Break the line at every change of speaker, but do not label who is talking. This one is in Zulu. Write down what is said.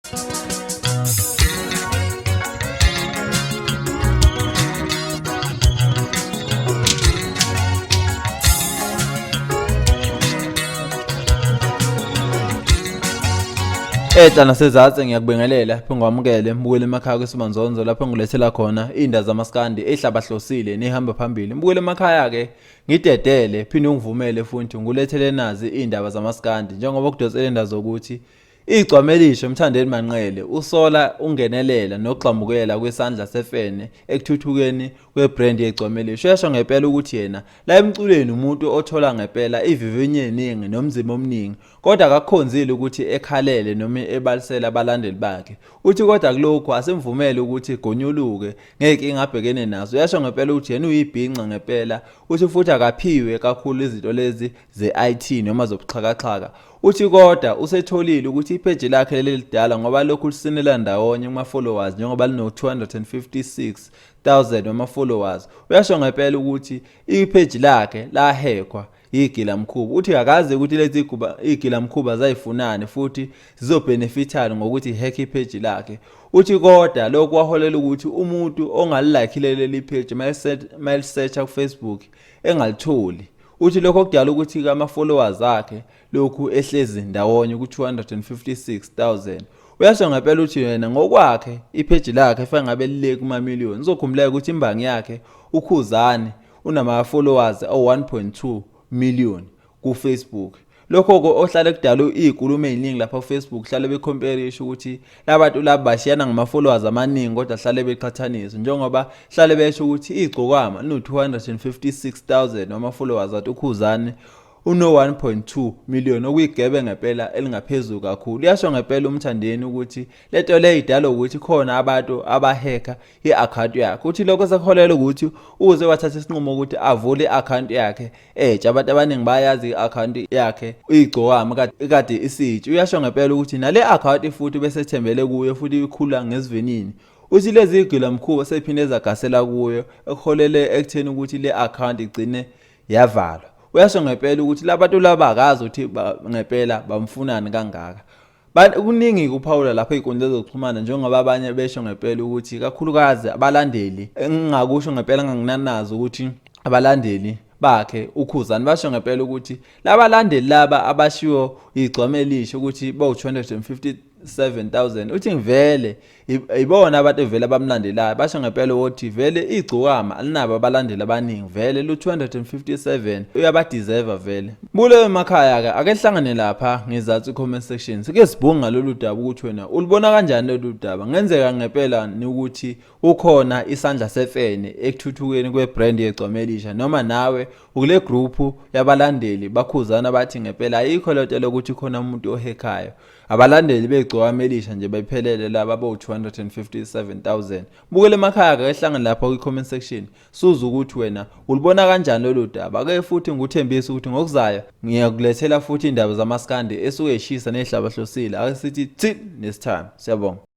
Enhla nasezansi ngiyakubingelela phinde ngikwamukele mbukeli emakhaya kwesimanzonzo lapho ngilethela khona iy'ndaba zamaskandi ehlabahlosile nehamba phambili. Mbukeli emakhaya-ke ngidedele phinde ungivumele futhi ngilethele nazi iy'ndaba zamaskandi njengoba kudonsele indaba zokuthi Igcwamelisho Mthandeni Manqele usola ungenelela nokugxambukela kwesandla sefene ekuthuthukeni kwebrand yegcwamelisho. Uyasho ngempela ukuthi yena la emculweni umuntu othola ngempela ivivinyo eningi nomzimba omningi kodwa akakukhonzile ukuthi ekhalele noma ebalisele abalandeli bakhe. Uthi kodwa kulokhu asimvumele ukuthi gonyuluke ngey'nkinga abhekene nazo. Uyasho ngempela ukuthi yena uyibhinca ngempela. Uthi futhi akaphiwe kakhulu izinto lezi ze-IT noma zobuxhakaxhaka. Uthi kodwa usetholile ukuthi ipheji lakhe leli lidala ngoba lokhu lisinela ndawonye kuma-followers njengoba lino-256,000 wama-followers. Uyasho ngempela ukuthi ipheji lakhe lahekhwa igilamkhuba. Uthi akazi ukuthi lezi igilamkhuba zayifunani futhi zizobhenefithani ngokuthi ihekhe ipheji lakhe. Uthi kodwa lokhu kwaholela ukuthi umuntu ongalilakhile leli pheji mayelisearcha ku-Facebook engalitholi. Uthi lokho kudala ukuthi ama-followers akhe lokhu ehlezi ndawonye ku-256,000. Uyasho ngempela ukuthi yena ngokwakhe ipheji lakhe fanele ngabe lile kuma-million. Uzokhumbuleka ukuthi imbangi yakhe uKhuzani unama-followers awu-1.2 million ku-Facebook. Lokho-ke ohlale kudala iy'nkulumo ey'ningi lapha ku-Facebook hlale bekhomperisha ukuthi labantu laba bashiyana ngama-followers amaningi kodwa hlale beqhathanisa njengoba hlale besho ukuthi igcokama lino-256,000 wama-followers athi uKhuzani uno-1.2 million okuyigebe ngempela elingaphezulu kakhulu. Uyasho ngempela uMthandeni ukuthi lento le idalwa ukuthi khona abantu abahekha i-akhawunti yakhe. Uthi lokho sekuholela ukuthi uze wathatha isinqumo ukuthi avule i-akhawunti yakhe etsha. Abantu abaningi bayazi i-akhawunti yakhe uyigcokama kade isitsha. Uyasho ngempela ukuthi nale akhawunti futhi besethembele kuyo futhi ikhula ngesivinini. Uthi lezi gilamkhuba sephinde zagasela kuyo ekuholele ekutheni ukuthi le akhawunti igcine yavalwa. Uyasho ngempela ukuthi labantu laba akazi ukuthi ngempela bamfunani kangaka. Kuningi kuphawula lapho ey'nkundleni zokuxhumana njengoba abanye besho ngempela ukuthi kakhulukazi abalandeli engingakusho ngempela engingananazi ukuthi abalandeli bakhe uKhuzani basho ngempela ukuthi labalandeli laba abashiwo igcwama elisha ukuthi bawu-257,000 uthi ngivele Ibona abantu vele abamlandelayo basho ngempela ukuthi vele igcokama alinabo abalandeli abaningi vele lu 257 uyabadeserve vele. Bulewe emakhaya ke ake hlangane lapha ngezathu comment section sike sibhunga ngalolu daba ukuthi wena ulibona kanjani lolu daba ngenzeka ngempela ukuthi ukhona isandla sefene ekuthuthukeni kwebrand yegcwama elisha noma nawe ukule group yabalandeli bakhuzana bathi ngempela ayikho lento lokuthi khona umuntu ohekhayo Abalandeli begcokama elisha nje bephelele laba bowu-257,000. Bukela emakhaya ake hlangane lapha kwi-comment section suze ukuthi wena ulibona kanjani lolu daba. Ake futhi ngikuthembise ukuthi ngokuzayo ngiyakulethela futhi indaba zamaskandi esuke eshisa nezihlabahlosile. Ake sithi till next time. Siyabonga.